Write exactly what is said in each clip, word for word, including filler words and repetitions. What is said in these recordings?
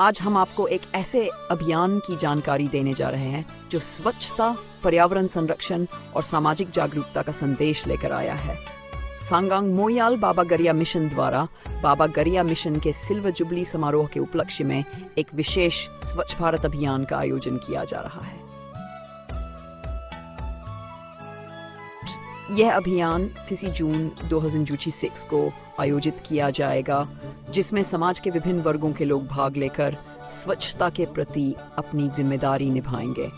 आज हम आपको एक ऐसे अभियान की जानकारी देने जा रहे हैं जो स्वच्छता, पर्यावरण संरक्षण और सामाजिक जागरूकता का संदेश लेकर आया है। सांगांग मोयाल बाबा गरिया मिशन द्वारा बाबा गरिया मिशन के सिल्वर जुबली समारोह के उपलक्ष्य में एक विशेष स्वच्छ भारत अभियान का आयोजन किया जा रहा है। यह अभियान इक्कीस जून दो हज़ार छब्बीस को आयोजित किया जाएगा, जिसमें समाज के विभिन्न वर्गों के लोग भाग लेकर स्वच्छता के प्रति अपनी जिम्मेदारी निभाएंगे।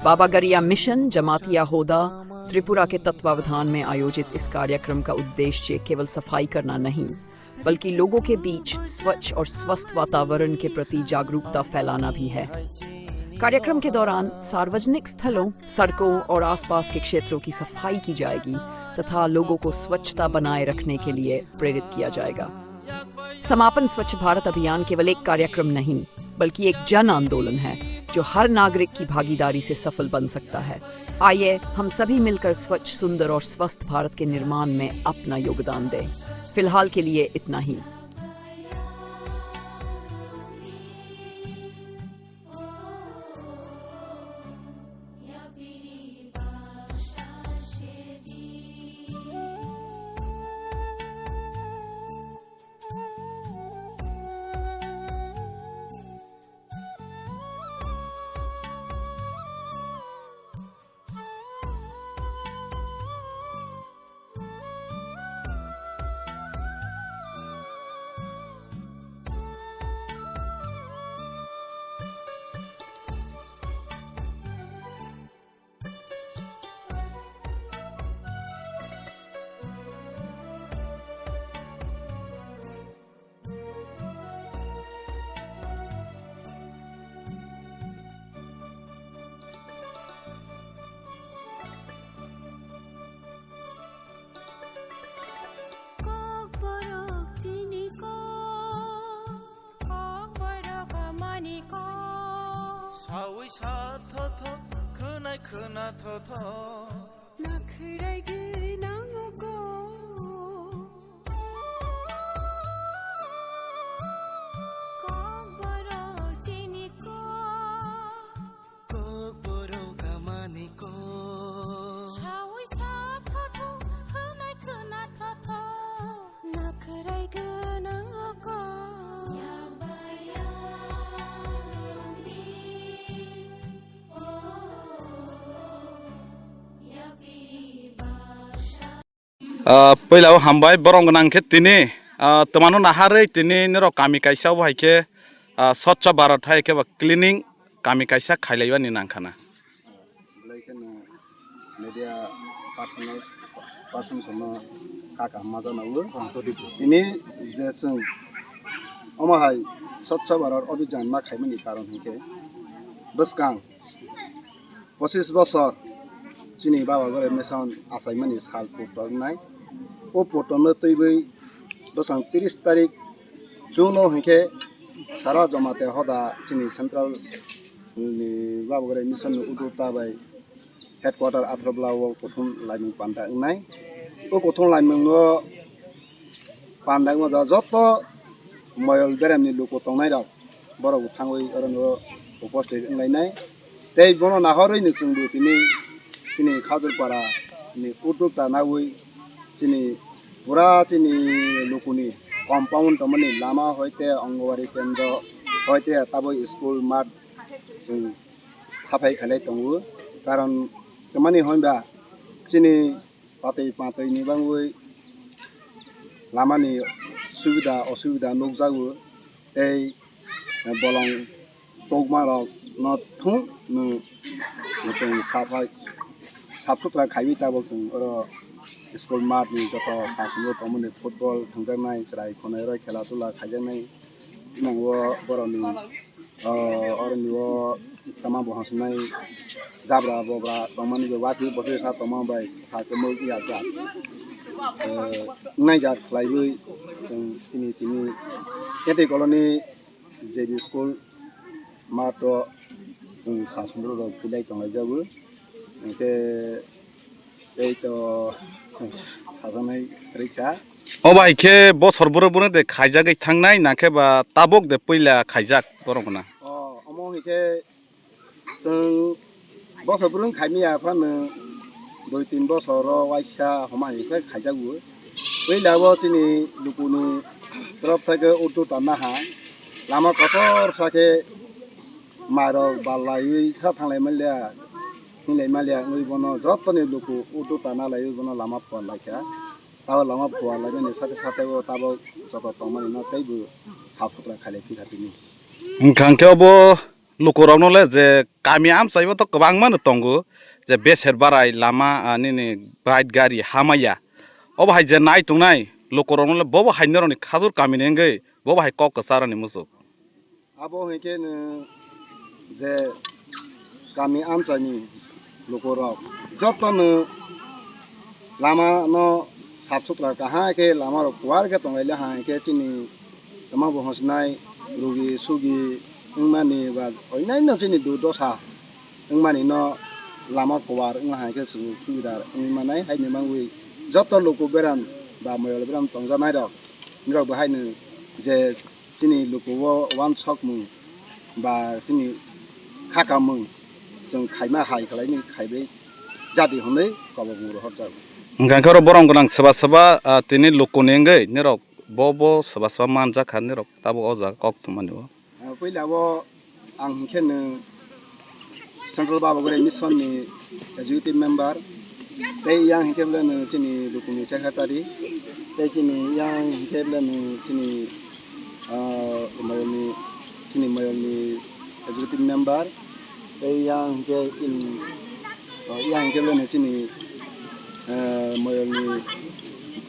बाबा गरिया मिशन जमातिया होदा त्रिपुरा के तत्वावधान में आयोजित इस कार्यक्रम का उद्देश्य केवल सफाई करना नहीं, बल्कि लोगों के बीच स्वच्छ और स्वस्थ वातावरण के प्रति जागरूकता फैलाना भी है। कार्यक्रम के दौरान सार्वजनिक स्थलों, सड़कों और आसपास के क्षेत्रों की सफाई की जाएगी तथा लोगों को स्वच्छता बनाए रखने के लिए प्रेरित किया जाएगा। समापन स्वच्छ भारत अभियान केवल एक कार्यक्रम नहीं, बल्कि एक जन आंदोलन है, जो हर नागरिक की भागीदारी से सफल बन सकता है। आइए, हम सभी मिलकर स्वच्छ, सुंदर और स्वस्थ भारत के निर्माण में अपना योगदान दें। फिलहाल के लिए इतना ही। Kokborok chini kok, kokborok amani kok. Sawi sa thotho, khwnai khwna thotho. Nakhwrai gwnang o kok. Kokborok chini kok. Kokborok amani kok. Sawi sa thotho, khwnai khwna thotho. Nakhwrai gwnang o kok. Ah, puila o hambai, borok gwnang khe tini, ah, twmano naharwi tini norok kami kaisa o hai khe, ah, Swachh Bharat hai khe ba cleaning kami kaisa khailaibani nangkhana. Belai kheno media personal person sono kaka maja nago. Tini je chwng omo hai Swachh Bharat Abhijan ma khaimani karon hinkhe bwskang pochis bosor chini Baba Goreb Mission achaimani sal purto wngnai. O purtono twiwi bwsang tris tarik June o hinkhe sara Jamatia Hoda chini central ni Baba Goreb Mission ni uddota bai headquarter Atharbla o kothom laimung panda wngnai. O kothom laimung o panda wngma jora joto moyol beremni luku tongnairok borok bo thangwi oro no uposthit wnglainai. Tei bono nahorwi no chwngbo tini chini Khajurpara ni uddota nawi chini pura chini lukuni compound tongmani lama hoite Anganwadi kendro hoite tabuk school math chwng saphai khailai tongo. Karon tamani hwnba chini patwi patwi ni bangwi lamani subida osubida nukjago tei bolong tokma rok no thung no chwng saphai sap sutra khaiwi tabuk chwng oro school math ni joto sasongo tongmani football thwngjaknai chwrai khwnai rok khela dula khaijaknai. Nango borokni, o, oroni o tama bo hwnsunai jabra bobra tongmani bai watwi botwi sa tongma bai sa kwmwk ya jak. Eh, wngnai jak khlaiwi chwng tini tini K T colony J B school math o chwng sa sundro rok philai tonglai jago. Hwnkhe tei to sajaknai rikha. O bai khe bosor bwrwi bwrwi de khaijagwi thangnai, na khe ba tabuk de puila khaijak borok na? O, omo hai khe chwng bosor bwrwi khaimaya phano dui tin bosor o waisa homa hai khe khaijago. Puila o chini lukuni torop thai khe uddog tana ha, lama kotor sa khe mairok bal laiwi sa thanglai manliya, hinglai manliya wngwi bono jottoni luku uddog tana laiwi bono lama phuar laikha. Abo lama phuar laimani sate sate o tabuk joto tongmani no teibo sap sutra khailai phikha tini. Wngkha hwnkhe obo lukurokno le je kami amchaibo to kwbangma no tongo, je beser barai lama, ah, nini bike gari hamaya. Obo hai je nai tongnai lukurokno le bobo hai norokni khajur kamini wngwi bobo hai kok kwcharani muchuk. Abo hwnkhe nwng je kami amchaini lukurok jotono lama no sap sutra kaham khe lama rok kuar khe tonglaile hai khe chini tama bo hosnai rugi sugi wngmani ba onyaino chini durdosa wngmani no lama kuar wngma hai khe chwng subida wngwi manai. Haini mangwi joto luku beram ba moyol beram tongjaknai rok, nirok bo haino je chini luku o uansukmung ba chini khakamung chwng khaima hai khlaini khaibai jadi hwnwi kobokmung rohorjago. Hwnkha khe oro borok gwnang swba swba, ah, tini lukuni wngwi nirok bo bo swba swba manjak kha, nirok tabuk o jaga kok thumani o. Ah, puila o ang hinkhe nwng Central Baba Gure Mission ni executive member, tei yang hinkhe bwle nwng chini lukuni secretary, tei chini yang hinkhe bwle nwng chini, ah, mayolni, chini mayolni executive member, tei yang hinkhe in, ah, yang hinkhe bwle nwng chini, ah, mayolni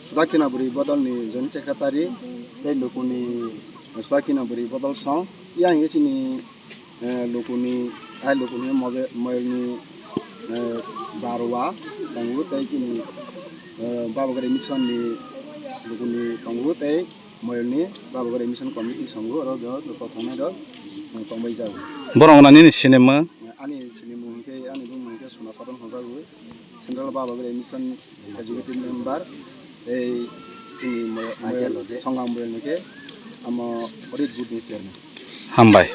Sudakina bwrwi bodolni joint secretary, tei lukuni Sudakina bwrwi bodol song, yang hinkhe chini eh, lukuni, ai lukuni moge-, moyolni, eh, barwa tongo tei chini, eh, Baba Gare Mission ni lukuni tongo tei moyolni Baba Gare Mission committee songo oro jo joto tongnai rok, eh, tongbai jago. Borok wngna nini sinimung? Ani sinimung hinkhe, ani bumung hinkhe Sona Sadon hwnjago. Central Baba Gare Mission executive member, tei chini moyo-, moyo-, Songang Boyolni khe amo audit board ni chairman. Hambai.